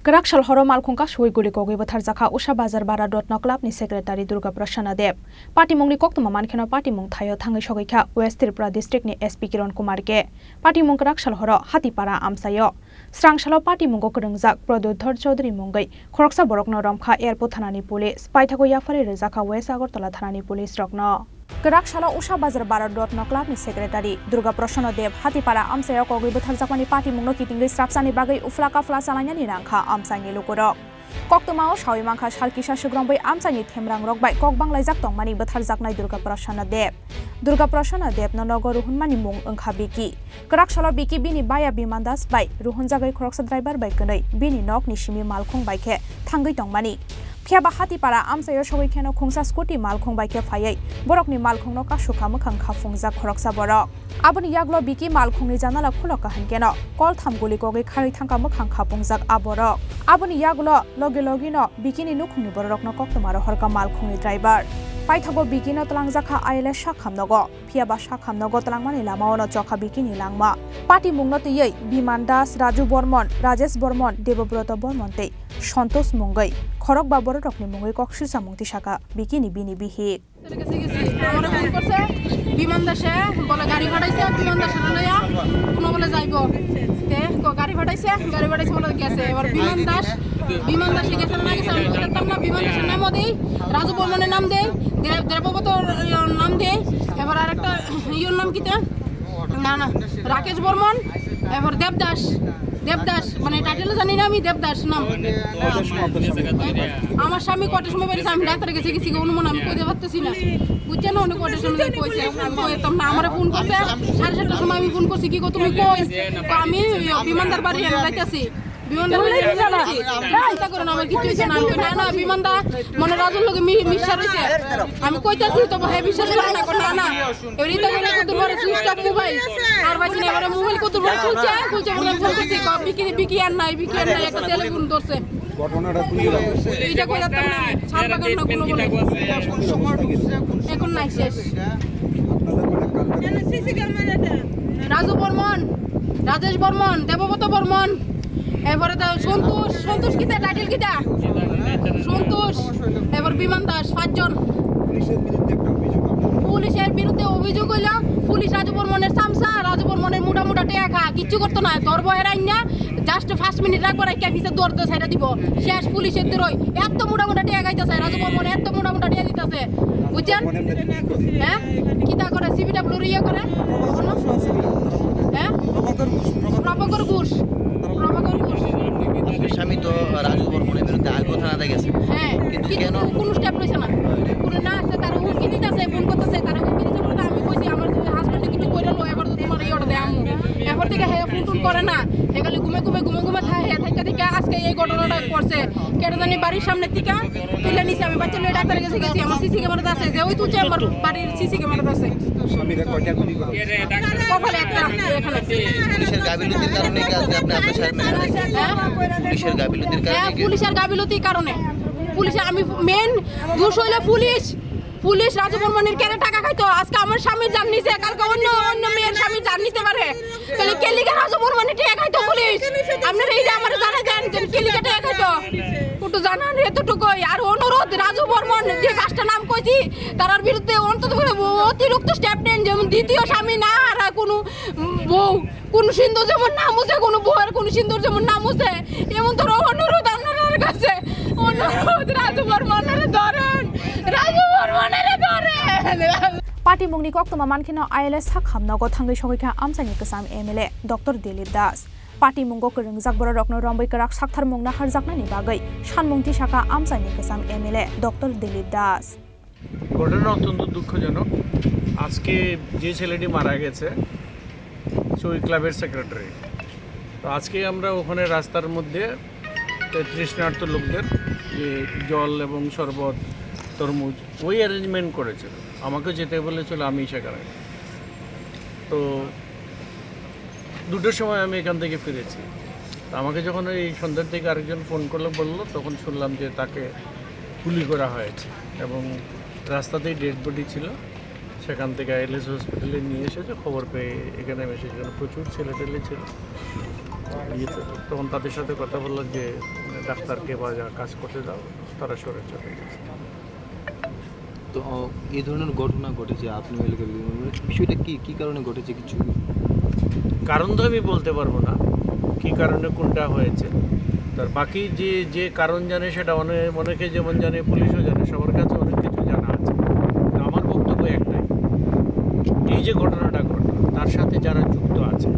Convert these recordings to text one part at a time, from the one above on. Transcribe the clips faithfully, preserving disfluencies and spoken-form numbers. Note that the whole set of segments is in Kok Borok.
Kwrak sal horo malkhung kasui guli kogwi bwtharjakha Usha Bazar Bharat Ratna Club ni secretary Durga Prasanna Deb. Patimungni koktwma mankheno patimung thaio thangwi sogwikha West Tripura district ni S P Kiron Kumar K. Patimung kwrak sal horo Hatipara amchaio. Srang salo patimungo kwrwngjak Pradyudhar Chaudhary mungwi khoroksa borokno romkha Airport thanani police, paithago yapharwi rwjakha West Agartala thanani police rokno. Kwrak salo Usha Bazar Bharat Ratna Club ni secretary Durga Prasanna Deb Hatipara amchaio kogwi bwtharjakmani patimungno kitingwi srapsani bagwi uphla kaphla chalainani nangkha amchaini lukurok. Koktwmao sawi mankha sal kisa swkrwngwi amchaini themrangrok bai kok banglaijak tongmani bwtharjaknai Durga Prasanna Deb. Durga Prasanna Debno nogo ruhunmani mung wngkha Biki. Kwrak salo Biki bini baya Biman Das bai ruhunjagwi khoroksa driver bai kwnwi bini nokni simi malkhung bai khe thangwi tongmani. Phiyaba Hatipara amchaio sogwi kheno khungsa scooty malkhung bai khe phaiwi borokni malkhungno kasukha mwkhang khapungjak khoroksa borok. Aboni yagulo Biki malkhungni janala khulokha hinkeno koltham guli kogwi kharwi thangkha mwkhang khapungjak a borok. Aboni yagulo logi logino Bikini nukhungni bororokno koktwma rohorkha malkhungni driver. Paithago Bikino twlangjakha I L S sakham nogo. Phiyaba sakham nogo twlangmani lamaono chokha Bikini langma. Patimungno twiwi Biman Das, Raju Bormon, Rajesh Bormon, Debobroto Bormon tei Santosh mungwi khorokba bororokni mungwi kok sisamung tisakha Bikini bini bihik. আমারে ফোন করছে বিমান দাসে, বলে গাড়ি পাঠাইছে, বিমান দাসে লইয়া কোনো বলে যাইব। তে ক-, গাড়ি পাঠাইছে, গাড়ি পাঠাইছে বলে গেছে। এবার বিমান দাস, বিমান দাসে গেছে না গেছে আমি তো জানতাম না। বিমান দাসের নামও দেই, রাজু বর্মনের নাম দেই, দে-, দেবব্রত, ইয়ে, নাম দেই। এবার আরেকটা ইয়ের নাম কিতা? না, না, রাকেশ বর্মন, এবার দেবদাস, দেবদাস, মানে টাইটেল জানি না আমি, দেবদাস নাম। আমার স্বামী কটার সময় বেরিয়েছে, আমি ডাক্তারের কাছে গেছি, অনুমান আমি কইতে পারতেছি না। বুঝছেন, উনি কটার সময় কইছে, আমি কইতাম না। আমারে ফোন করছে, সাড়ে সাতটার সময় আমি ফোন করছি, "কি গো, তুমি কই?" তো আমি বিমানদার বাড়ি, আমি যাইতেছি। বিমানদার বাড়ি আমি যাইতেছি। চিন্তা করেন, আমার কিছু হয়েছে না। আমি কই, "না, না, বিমানদার, মনে রাজুর লোকে মি-, মিশা রয়েছে।" আমি কইতাছি, তো ভাই বিশ্বাস করে না, কই, "না, না।" এবার এটা করে কত বড় সুইচ অফ মোবাইল। আর বাকি না, এবার মোবাইল কত বড় খুলছে, খুলছে বলে ফোন করছি, ক-, "বিকি, বিকি আর নাই, বিকি আর নাই।" একটা ছেলে ফোন ধরছে। ঘটনাটা তুলে রাখো। এটা করে রাখতাম না আমি। সাত বাগান না কোনো বলে। এখন নাই, শেষ। আপনাদের মানে কালকে রাজু বর্মন, রাজেশ বর্মন, দেবব্রত বর্মন, এরপরে তো সন্তোষ, সন্তোষ কিতা, টাইটেল কিতা? সন্তোষ, এবার বিমান দাস, পাঁচজন। পুলিশের বিরুদ্ধে একটা অভিযোগ আপনাদের। পুলিশের বিরুদ্ধে অভিযোগ হইল, পুলিশ রাজু বর্মনের চামচা, রাজু বর্মনের মোটা মোটা টেকা খা, কিচ্ছু করতো না, ধরবো হেরাই না, জাস্ট পাঁচ মিনিট রাখবো, রাখিয়া পিছে দৌড় দিয়ে ছেড়ে দিব। শেষ পুলিশের দৌড়ই, এত মোটা মোটা টেকা খাইতেছে, রাজু বর্মন এত মোটা মোটা টেকা দিতেছে, বুঝছেন? হ্যাঁ, কিতা করে, সিবিডাব্লিউর ইয়ে করে, হ্যাঁ, প্রভাকর ঘোষ, প্রভাকর ঘোষ। আপনার স্বামী তো রাজু বর্মনের বিরুদ্ধে আগেও থানাতে গেছে। হ্যাঁ, কিন্তু কিন্তু কেন? কোনো স্টেপ লইছে না। কোনো না, সে তারা হুমকি দিতেছে, ফোন করতেছে, তারা হুমকি দিতে বলতে আমি কইছি, "আমার হাজবেন্ডে কিছু করে লো, এবার তো তোমার এই অর্ডার দেয় আম্মু।" এরপর থেকে হ্যাঁ ফোন টোন করে না, এগুলি ঘুমে ঘুমে, ঘুমে ঘুমে থাকে, হ্যাঁ, থাকে, থাকে আজকে এই ঘটনাটা করছে। কেটে জানি বাড়ির সামনে থেকে তুলে নিছে, আমি বাচ্চা নিয়ে ডাক্তারের কাছে গেছি, আমার সিসি ক্যামেরাতে আছে, যে ওই তুলছে আমার বাড়ির সিসি ক্যামেরাতে আছে। স্বামীরা কয়টা গুলি করে? কপালে একটা, এখানে। পুলিশের গাফিলতির কারণে কি আজকে আপনি আপনার স্বামী মারা গেছে? হ্যাঁ? পুলিশের গাফিলতির হ্যাঁ, কারণে কি? পুলিশের গাফিলতির কারণে। পুলিশে, আমি মেইন দোষ হইলো পুলিশ। পুলিশ রাজু বর্মনের কেন টাকা খাইতো? আজকে আমার স্বামীর জান নিছে, কালকে অন্য, অন্য মেয়ের স্বামীর জান নিতে পারে। তাহলে কেলিকে রাজু বর্মনের টাকা খাইতো পুলিশ? আপনারা এই যে আমার জানা দেন যে কেলিকে টাকা খাইতো। একটু জানান এতটুকুই। আর অনুরোধ, রাজু বর্মন যে পাঁচটা নাম কইছি, তার বিরুদ্ধে অন্তত করে অতিরিক্ত স্টেপ নেন, যেমন দ্বিতীয় স্বামী না হারা কোনো বউ। কোন সুন্দর যেমন নাম হচ্ছে, কোনো বউয়ের কোন সুন্দর যেমন নাম হচ্ছে, এমন ধরো অনুরোধ আপনার কাছে, অনুরোধ রাজু বর্মনরে ধরেন, রাজু বর্মনরে ধরেন। Patimungni koktwma mankheno I L S sakham nogo thangwi sogwikha amchaini kwcham M L A Doctor Dilip Das. Patimungo kwrwngjak bororokno romwi kwrak saktharmung naharjaknani bagwi sanmung tisakha amchaini kwcham M L A Doctor Dilip Das. ঘটনা অত্যন্ত দুঃখজনক। আজকে যে ছেলেটি মারা গেছে, সে ওই ক্লাবের সেক্রেটারি। তো আজকে আমরা ওখানে রাস্তার মধ্যে তৃষ্ণার্ত লোকদের যে জল এবং শরবত, তরমুজ, ওই অ্যারেঞ্জমেন্ট করেছিল। আমাকে যেতে বলেছিল, আমি সেখানে। তো দুটোর সময় আমি এখান থেকে ফিরেছি। তো আমাকে যখন ওই সন্ধ্যার দিকে আরেকজন ফোন করলো, বললো, তখন শুনলাম যে তাকে গুলি করা হয়েছে এবং রাস্তাতেই ডেড বডি ছিল। সেখান থেকে আইএলএস হসপিটালে নিয়ে এসেছে, খবর পেয়ে এখানে আমি এসেছি। এখানে প্রচুর ছেলেটেলে ছিল। ইয়েতে, তখন তাদের সাথে কথা বললাম যে, মানে, ডাক্তারকে বা যারা কাজ করতে দাও, তারা সরে চলে গেছে। তো, আহ, এই ধরনের ঘটনা ঘটেছে আপনার এলাকার, মানে, বিষয়টা কি, কি কারণে ঘটেছে কিছু? কারণ তো আমি বলতে পারবো না, কি কারণে কোনটা হয়েছে। তার বাকি যে, যে কারণ জানে সেটা অনে-, অনেকে যেমন জানে, পুলিশও জানে, সবার কাছে অনেক কিছু জানা আছে। তো আমার বক্তব্য একটাই, এই যে ঘটনাটা ঘটলো, তার সাথে যারা যুক্ত আছে,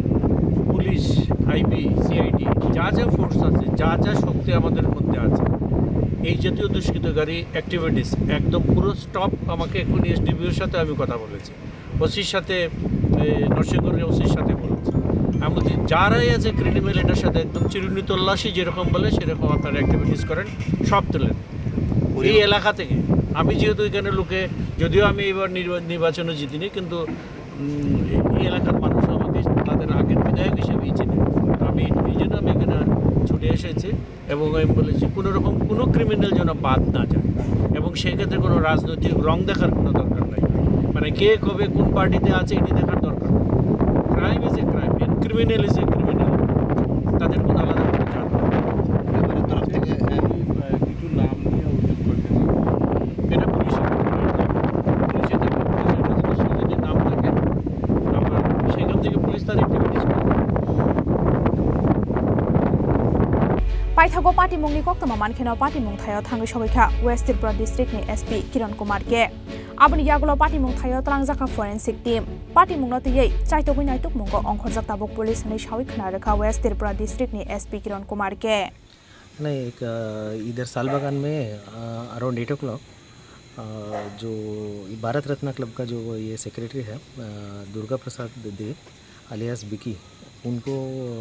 পুলিশ, আইবি, সিআইডি, যা যা ফোর্স আছে, যা যা শক্তি আমাদের মধ্যে আছে, এই জাতীয় দুষ্কৃতকারী অ্যাক্টিভিটিস একদম পুরো স্টপ। আমাকে এক্ষুনি এসডিপিওর সাথে আমি কথা বলেছি, ওসির সাথে, এ, নরসিংগড়ের ওসির সাথে বলেছি। আমি বলছি, যারাই আছে ক্রিমিনাল, এটার সাথে একদম চিরুনি তল্লাশি, যেরকম বলে সেরকম আপনারা অ্যাক্টিভিটিস করেন, সব তুলেন এই এলাকা থেকে। আমি যেহেতু এখানে লোকে, যদিও আমি এবার নির্বা-, নির্বাচনে জিতিনি, কিন্তু, উম, এই, এই এলাকার মানুষ আমাকে তাদের আগের বিধায়ক হিসেবেই চিনে। তো আমি এই জন্য আমি এখানে ছুটে এসেছি। এবং আমি বলেছি, কোনো রকম কোনো ক্রিমিনাল যেন বাদ না যায়, এবং সেই ক্ষেত্রে কোনো রাজনৈতিক রং দেখার কোনো দরকার নাই। মানে, কে কবে কোন পার্টিতে আছে, এটি দেখার দরকার নেই। Crime is a crime, and criminal is a criminal. তাদের কোনো আলাদা কোনো জাত নেই। পরিবারের তরফ থেকে, হ্যাঁ। কিছু নাম নিয়ে অভিযোগ করছেন। এটা পুলিশের, পুলিশের, পুলিশের কাছে যদি নাম থাকে, আমরা সেখান থেকে পুলিশ তার অ্যাক্টিভিটিস করে। Paithago patimungni koktwma mankheno patimung thaio thangwi sogwi kha West Tripura district ni S P Kiran Kumar K. Aboni yagulo patimung thaio twlangjakha forensic team. Patimungno twiwi chaitogwi naitukmungo ongkhorjak tabuk police hwnwi sawi khna rwkha West Tripura district ni S P Kiran Kumar K. नहीं, एक, अ, इधर साल बागान में, अ, around eight ओ क्लॉक, अ, जो भारत रत्ना क्लब का जो ये सेक्रेटरी है, अ, दुर्गा प्रसाद दे, अलियास बिकी, उनको,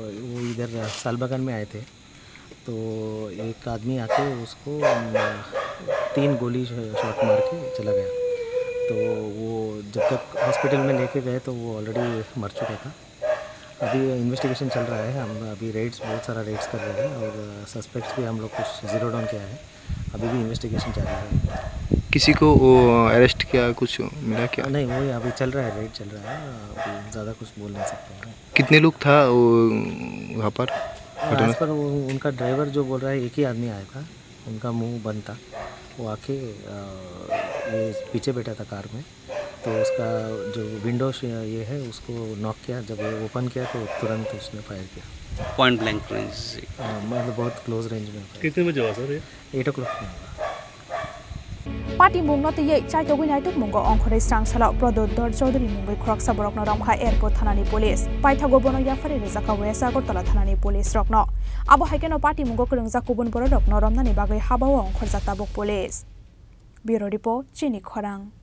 वो इधर साल बागान में आए थे। तो एक आदमी आके उसको, अम, तीन गोली श-, शॉट मार के चला गया। तो वो जब तक हॉस्पिटल में लेके गए तो वो ऑलरेडी मर चुका था। अभी इन्वेस्टिगेशन चल रहा है, हम अभी रेड्स, बहुत सारा रेड्स कर रहे हैं और सस्पेक्ट्स भी हम लोग कुछ ज़ीरो डाउन किया है, अभी भी इन्वेस्टिगेशन चल रहा है। किसी को वो अरेस्ट किया, कुछ मिला क्या? नहीं, वही अभी चल रहा है, रेड चल रहा है, अभी ज़्यादा कुछ बोल नहीं सकते हैं। कितने लोग था वो वहाँ पर? हाँ, घटना? एज पर वो, उनका ड्राइवर जो बोल रहा है, एक ही आदमी आया था, उनका मुंह बंद था, वो आके, अ, ये पीछे बैठा था कार में, तो उसका जो विंडो श-, ये है, उसको नॉक किया। जब वो ओपन किया तो तुरंत उसने फायर किया। पॉइंट ब्लैंक रेंज से। हाँ, मतलब बहुत क्लोज रेंज में फायर। कितने बजे हुआ सर ये? एट ओ क्लॉक में हुआ। Patimungno twiwi chaitogwi naitukmungo ongkhorwi srangsalo Pradyot Dhar Chaudhury mungwi khoroksa borokno romkha Airport thanani police. Paithago bono yapharwi rwjakha West Agartala thanani police rokno. Abo hai kheno patimungo kwrwngjak kubun bororokno romnani bagwi habao ongkhorjak tabuk police. Bureau Report, Chini Khorang.